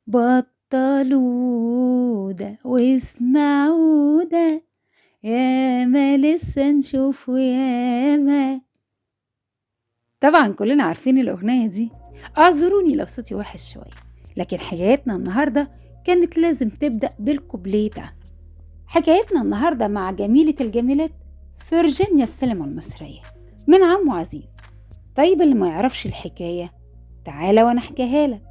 بطلوا ده واسمعوا ده، ياما لسه نشوفه ياما. طبعا كلنا عارفين الأغنية دي، اعذروني لو صوتي وحش شوية، لكن حكايتنا النهاردة كانت لازم تبدأ بالكوبليه ده. حكايتنا النهاردة مع جميلة الجميلات فيرجينيا السينما المصرية من عمو عزيز. طيب اللي ما يعرفش الحكاية تعالى وانا احكيها لك.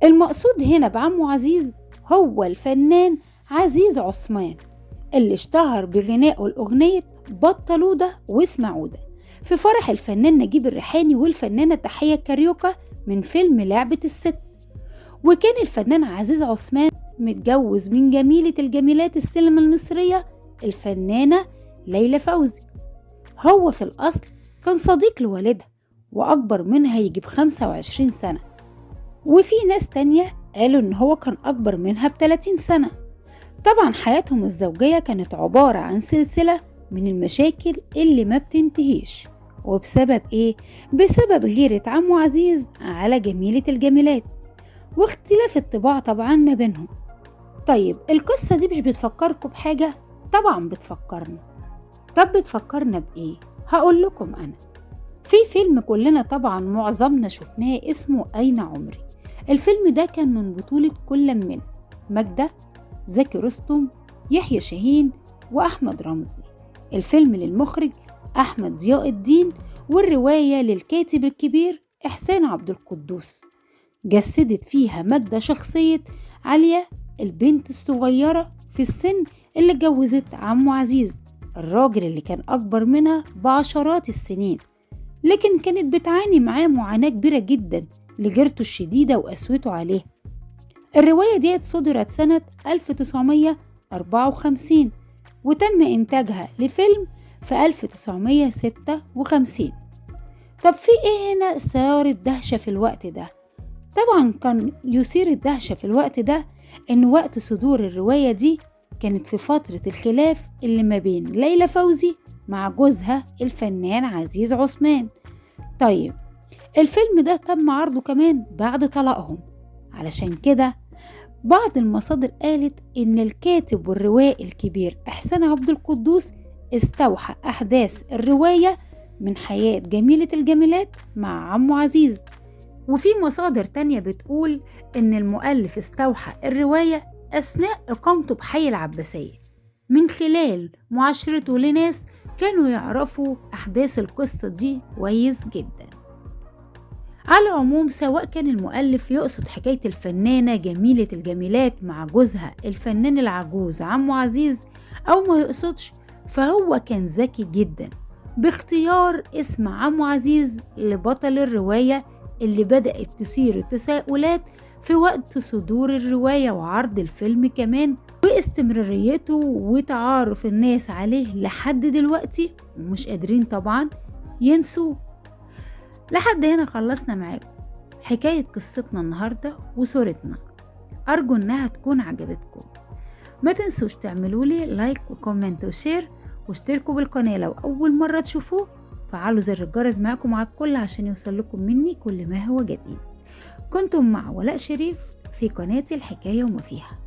المقصود هنا بعمو عزيز هو الفنان عزيز عثمان اللي اشتهر بغنائه الأغنية بطلوا ده واسمعوا ده في فرح الفنان نجيب الريحاني والفنانة تحية كاريوكا من فيلم لعبة الست. وكان الفنان عزيز عثمان متجوز من جميلة الجميلات السينما المصرية الفنانة ليلى فوزي. هو في الأصل كان صديق لوالدها وأكبر منها يجيب 25 سنة، وفي ناس تانية قالوا إن هو كان أكبر منها ب30 سنة. طبعا حياتهم الزوجية كانت عبارة عن سلسلة من المشاكل اللي ما بتنتهيش، وبسبب إيه؟ بسبب غيرة عمو عزيز على جميلة الجميلات واختلاف الطباع طبعا ما بينهم. طيب القصة دي مش بتفكركم بحاجة؟ طبعا بتفكرنا. طب بتفكرنا بإيه؟ هقول لكم أنا. في فيلم كلنا طبعا معظمنا شفناه اسمه أين عمري. الفيلم ده كان من بطولة كل من ماجدة، زكي رستم، يحيى شاهين، وأحمد رمزي. الفيلم للمخرج أحمد ضياء الدين، والرواية للكاتب الكبير إحسان عبد القدوس. جسدت فيها ماجدة شخصية عليا البنت الصغيرة في السن اللي اتجوزت عمو عزيز، الراجل اللي كان أكبر منها بعشرات السنين، لكن كانت بتعاني معاه معاناة كبيرة جدا لجيرته الشديدة وقسوته عليه. الرواية ديت صدرت سنة 1954 وتم إنتاجها لفيلم في 1956. طب في إيه هنا ثار الدهشة في الوقت ده؟ طبعا كان يثير الدهشة في الوقت ده إن وقت صدور الرواية دي كانت في فترة الخلاف اللي ما بين ليلى فوزي مع جوزها الفنان عزيز عثمان. طيب الفيلم ده تم عرضه كمان بعد طلاقهم، علشان كده بعض المصادر قالت إن الكاتب والروائي الكبير إحسان عبد القدوس استوحى أحداث الرواية من حياة جميلة الجميلات مع عمو عزيز. وفي مصادر تانية بتقول إن المؤلف استوحى الرواية أثناء إقامته بحي العباسية من خلال معاشرته لناس كانوا يعرفوا أحداث القصة دي كويس جدا. على العموم سواء كان المؤلف يقصد حكاية الفنانة جميلة الجميلات مع جوزها الفنان العجوز عمو عزيز أو ما يقصدش، فهو كان ذكي جدا باختيار اسم عمو عزيز لبطل الرواية اللي بدأت تثير التساؤلات في وقت صدور الرواية وعرض الفيلم كمان، واستمراريته وتعارف الناس عليه لحد دلوقتي ومش قادرين طبعا ينسوه. لحد هنا خلصنا معاكم حكاية قصتنا النهاردة وصورتنا، أرجو إنها تكون عجبتكم. ما تنسوش تعملوا لي like و comment و share، واشتركوا بالقناة لو أول مرة تشوفوه، فعلوا زر الجرس معاكم على الكل عشان يوصل لكم مني كل ما هو جديد. كنتم مع ولاء شريف في قناتي الحكاية وما فيها.